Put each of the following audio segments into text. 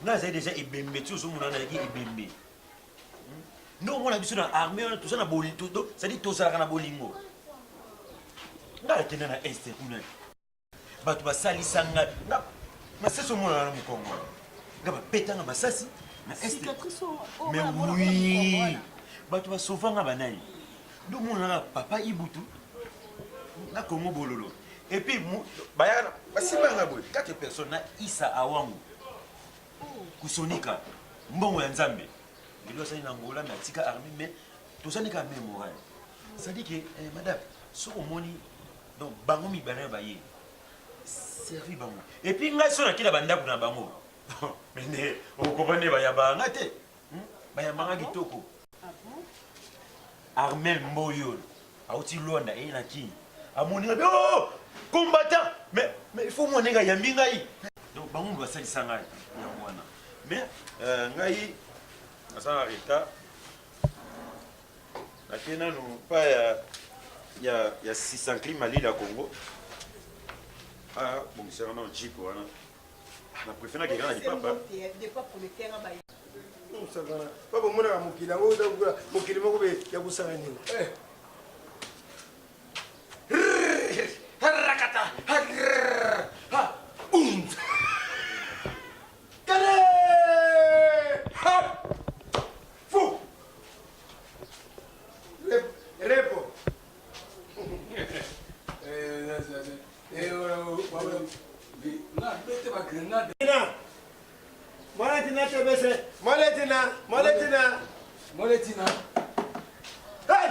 Ngai azali deja ebembe ti ozomona nazalaki ebembe. Hmm? Nde omona biso na armée wana toza na bolingo, c'est-à-dire tozalaka na bolingo. Ngai nakenda na est kuna. Bato basalisa ngai. Nga masasi omona na mokongo. Nga babeta nga masasi na est. Mais oui, bato basauva nga banani. Nde omona nga papa Ibutu na Congo bololo. Et puis bayaka basimba nga boye quatre personnes na Issa Awangu. Kusonika mbongo ya Nzambe. Lelo asali na Angola mais atika armée mais tozali kaka même moral. C'est-à-dire que eh, madame, soki omoni donc bango mibale na baye servi bango. Et puis ngai soki nakei na bandako na bango mais nde okokopa nde bayambaka nga te. Hmm? Bayambaka kitoko. Armel Mboyo auti Luanda eye na Kin amoni ngai oh combattant mais mais il faut moi ndenge ayambi ngai donc bango basalisa ngai yango wana mais euh, ngai naza na retard nake nanu pa ya ya ya sisankli malili ya Congo abongisaka nano jeep wana Na préfère na keka na lipapa. Papa omonaka mokili yango mokili moko be ya kosala nini? Eh. Rakata. Ha. Um. Kale! Ha! Fu. Repo. Moletina tebese, moletina, moletina, moletina. Hey!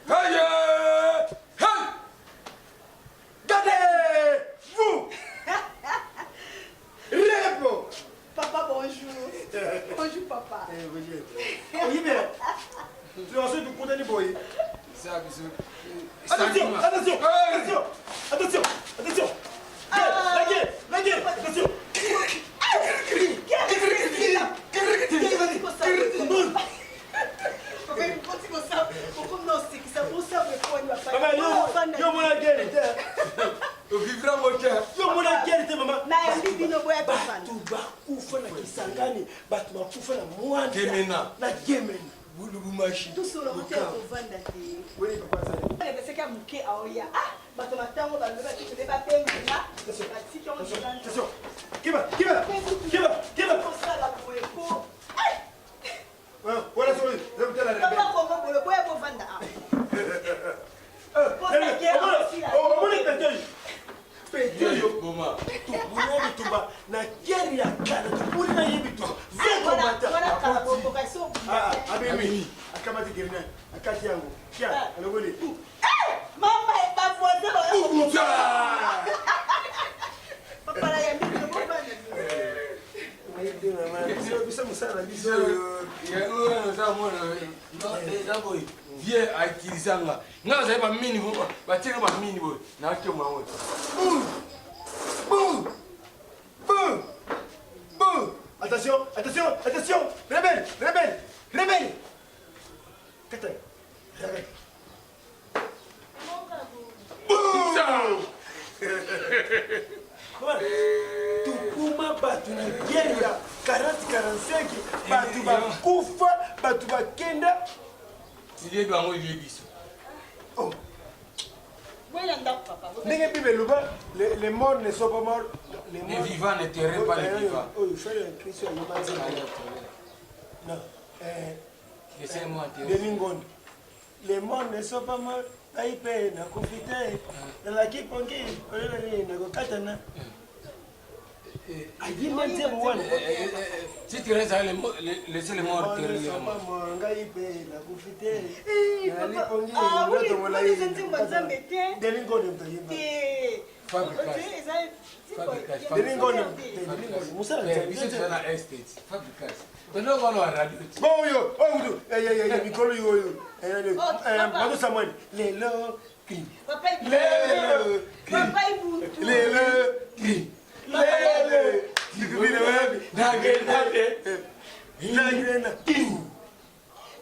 Hey! Hey! Gardez vous! Repo! Papa, bonjour. Bonjour, papa. Eh, bonjour. Oyibe. Tu as su tukutani boye. Attention, attention, attention, attention, attention. La guerre, la guerre, attention. Yo mona guerre te. Ovivra ngo te. Yo mona guerre te mama. Nayambi bino boya tofanda. Bato bakufa na Kisangani, bato bakufa na Mwanda. Gemena. Na Gemena. Lubumbashi. Tosolo te kovanda te. Ebesaki ya moke aoya. Ah, bato matango balobi batiki nde babengana. Batiki yango libanda. Keba, keba, keba, keba. Kosala boye po. Wana soki ezakutala rebelle. Papa Kongo bolo boya bovanda awa. Omoni petei. Petei yo. Boma. Tobuna bitumba na guerre ya kala tobuni na ye bitumba. Vrai combattant. Wana kala bokoka so. Ah, abimi. Akamati grenade. Akati yango. Kia, alongoli. Mama, ba voisin ba. Papa la yambi bino bovanda. Biso mosala na biso. Eza boye vie autiliza nga nga nazali bamini batiaka bamini boye nakema yango Attention, attention, attention! Rebelle, rebelle, rebelle! Kata, rebelle. Tokoma bato na guerre ya 40 45 bato bakufa bato bakenda ilie bango ilie biso oh. ndenge bible eloba les morts ne sont pas morts les vivants ne terraient pas les vivants oyo frère ya kristo ayeba nzembo non laissez-moi Denis Ngondo Les morts ne sont pas morts, ngai mpe nakufi te, nalaki pongi, olela nini nakokatana. Ayimba nzembo wana. Si tu restes laissez les morts te ngai mpe nakufi te, nalali pongi, ah ndoto molai. nzembo ya Nzambe te. Denis Ngondo moto ayimba. Te. Denis Ngondo, Denis Ngondo, mosala Nzambe. Biso toza na estate, Fabricas. Oyo oyo kutu mikolo oyo oyo Mato Samuel lelo lelo lelo lelo lelo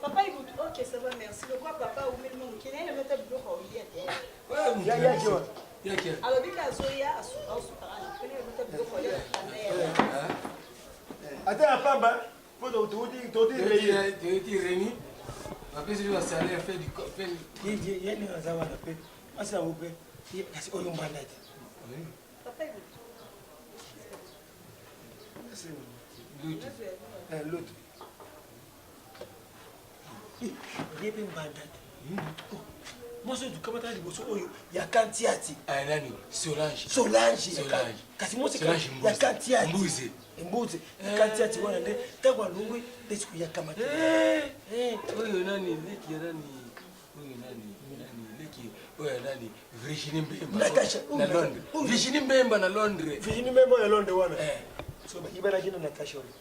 Papa Ibutu, ok, ça va, merci. Lokwa papa umeli mwa moke, naye nameta biloko olia te. Alobi ka azoya, asukaka na pene, nameta biloko olia na kanda ya. Ata pamba po touti touti reye. Touti reni. Bapesi biso salaire fait du fait. Ye ye ndenge aza wana pe mwasi yango pe kasi oyo mbanda te. Papa Lutu. Eh, lutu. Ye pe mbanda te. Oh, mwasi oyo tokamata liboso oyo ya kantiati. Ah, nani? Solange. Solange. Solange. Kasi mwasi ya kantiati. Mbuzi. Mbuzi. Ya kantiati wana nde ntango alongwi nde sikoyo ya kamata. Eh, eh, oyo nani leki ya nani? Oyo nani? Nani leki oyo nani? Virginie Mbemba. Natasha. Na Londres. Virginie Mbemba na Londres. Virginie Mbemba ya Londres wana. Eh. So bayibanaki na Natasha oyo.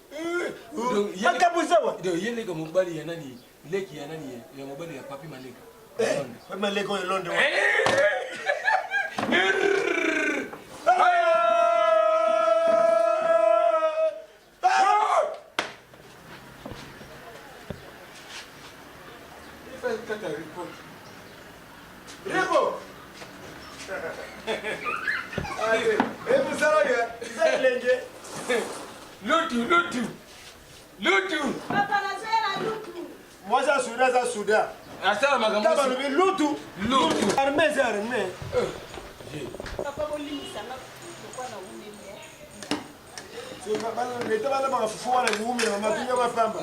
Makambo eza wa. Donc ye leki mobali ya nani? Leki ya nani? Ya mobali ya Papi Maleka. Eh, Papi Maleka oyo Londres wana. Rebo! Lutu, lutu, lutu. Papa nazoya na lutu. Mwasi ya Sudan aza Sudan. Asala makambo. Kaba lobi lutu. Lutu. Armée eza armée. Papa bolimbisa nga lokwa na wumeli. Leta bana baka fufu wana liumela mama tunya mapamba.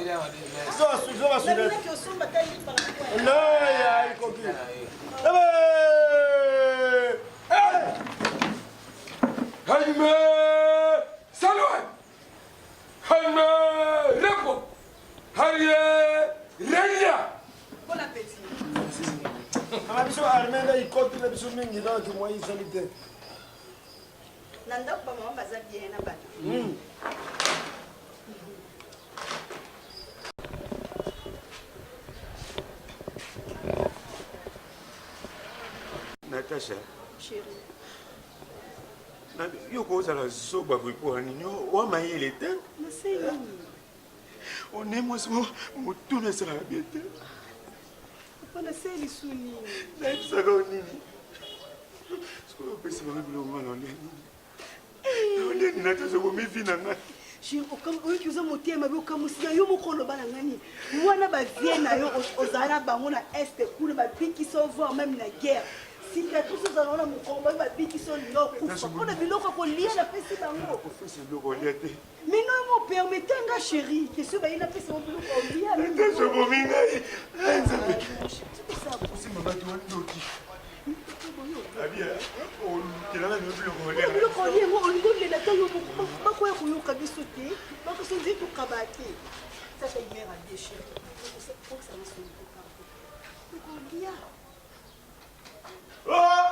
Zo ba Sudan. No ya ikoki. Haime Salwe Haime Repo Haye Renya Bon appétit. Mama biso armée nde ikoti na biso mingi donc moi ezali te. Na ndako ba mama baza bien na bana. Natasha. Chérie. Yo kozala zoba boye mpo na nini wa mayele te Nasali nini? one mwasi motuna esalaka bien te Papa nasali lisu nini? Nayebisaka yo nini? Soki opesi bango biloko nga naolia nini? Naolia nini ata soki obomi na ngai? Chérie, oyoki oza motema mabe okamwisi na yo moko oloba na ngai nini wana bavie na yo ozala na bango na est kuna babikisa yo voir même na guerre cicatrice ozala wana mokongo bayo babikisa yo olinga okufa mpona biloko ya kolia napesi bango Opesi biloko olia te. Mais non, mo permettez nga chérie, question bayi napesa bango biloko ya kolia. Natasha obomi ngai. Eh, Nzambe. Osimba bato wa ndoki. Abia, olukelanga nde biloko olia. Biloko olia yango olingi olela te yo moko bakoya koyoka biso te bakoso nzei tokaba te sasa hier a bien chérie okosana soni te pardon okolia. Oh!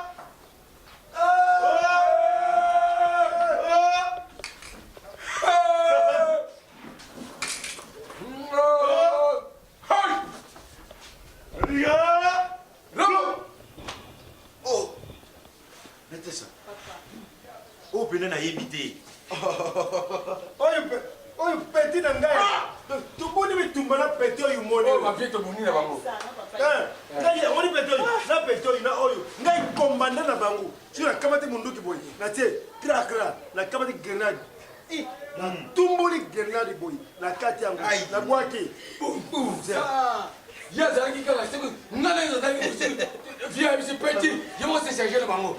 Natasha. Oyo mpenza nayebi te. Oyo oyo petit na ngai. Toboni bitumba na petit oyo moni. Oyo ba vieux toboni na bango. Ngai omoni petit oyo na petit oyo na oyo ngai kombanda na bango. Soki nakamati munduki boye natie kra kra nakamati grenade. Natumboli grenade boye na kati yango nabwaki. Ye azalaki kaka soki nga na ye azalaki vieux ya biso petit ye moko se charge na bango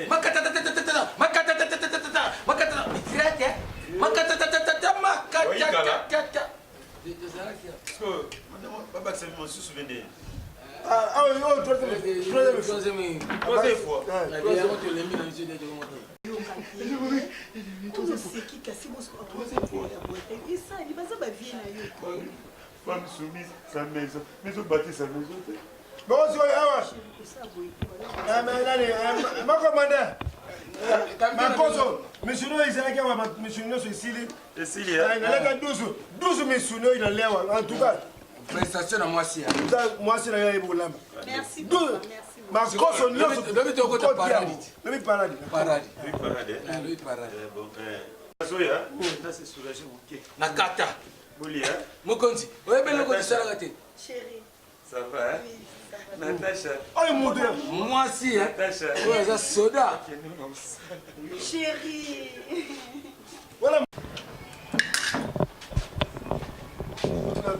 makatatatatata makatatatatata makatata mitrate makatatatata makatatatata Babakisa mosusu bende. Ah, oyo troisième troisième fois. Yango tolembi na biso nde tokomota. Oseki kasi esali baza bavie na yo. Femme soumise sa maison. Mais bâti sa maison. Bon, sikoyo awa nani makomanda makoso misuni oyo ezalaki awa misuni nyonso esili Esili naleka 12 12 misuni oyo nalia awa en tout cas prestation na mwasi ya mwasi na yo ayebi kolamba Merci makoso nyonso Lobi tokota paradi. lobi paradi paradi Oui, parade. lobi paradi Bon, Zoya, là c'est soulagé moke. Na kata. Bolia. Mokonzi, oyebi eloko tosalaka te. Chérie. Ça va, hein? Natacha. Oyo moto ya Mwasi, hein? Natacha. Oyo aza soda. Chérie. Voilà.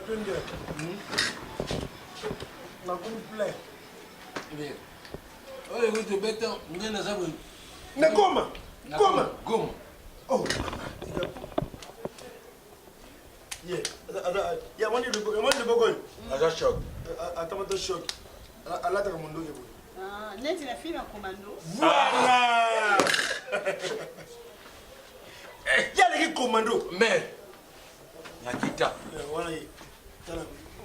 Natondi nakomi plein. Oyo ekuti obeta nde naza boye. Na Goma. Goma. Goma. Oh. Ye, aza ya moni loboko, moni loboko oyo. Aza choc. Ata moto choc. Alataka mondoki boye. Ah, neti na film ya commando. Voilà. Ye aleki commando. Mais nakita. Wana ye. Tala.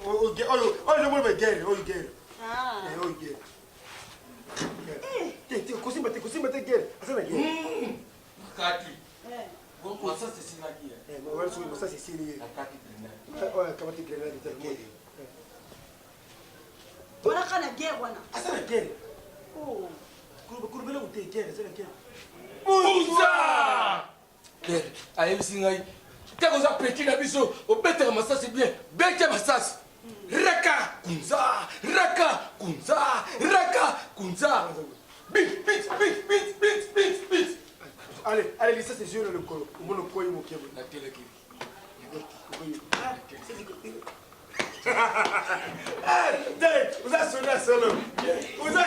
Oyo oyo oyo moni ba guerre, oyo guerre. Ah. Oyo guerre. Te te kosimba te kosimba te guerre. Aza na guerre. Kati. Eh. Masasi esilaki ye. Eh, wana soki masasi esili ye. Nakati grenade. Oyo akamati grenade te guerre. Wana kaka na guerre wana. Aza na guerre. Oh. Kulubela kute guerre, aza na guerre. Uza! Pere, ayebisi ngai ntango oza petit na biso obetaka masasi bien beta masasi raka kunza raka kunza raka kunza bit bit bit bit bit bit bit. Allez, allez, lisasi ezwi na lokolo, omona okwei moke boye. Nateleki. Oza solo ya solo. Oza.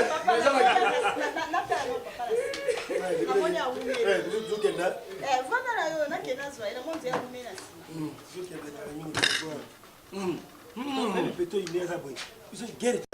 Natala papa na nsima. Namoni awumeli. Zokenda. Eh, vanda na yo nakende azwa ye namoni nzela awumeli na nsima. Zokenda kala mingi. Peto ine aza boye. Biso guerre.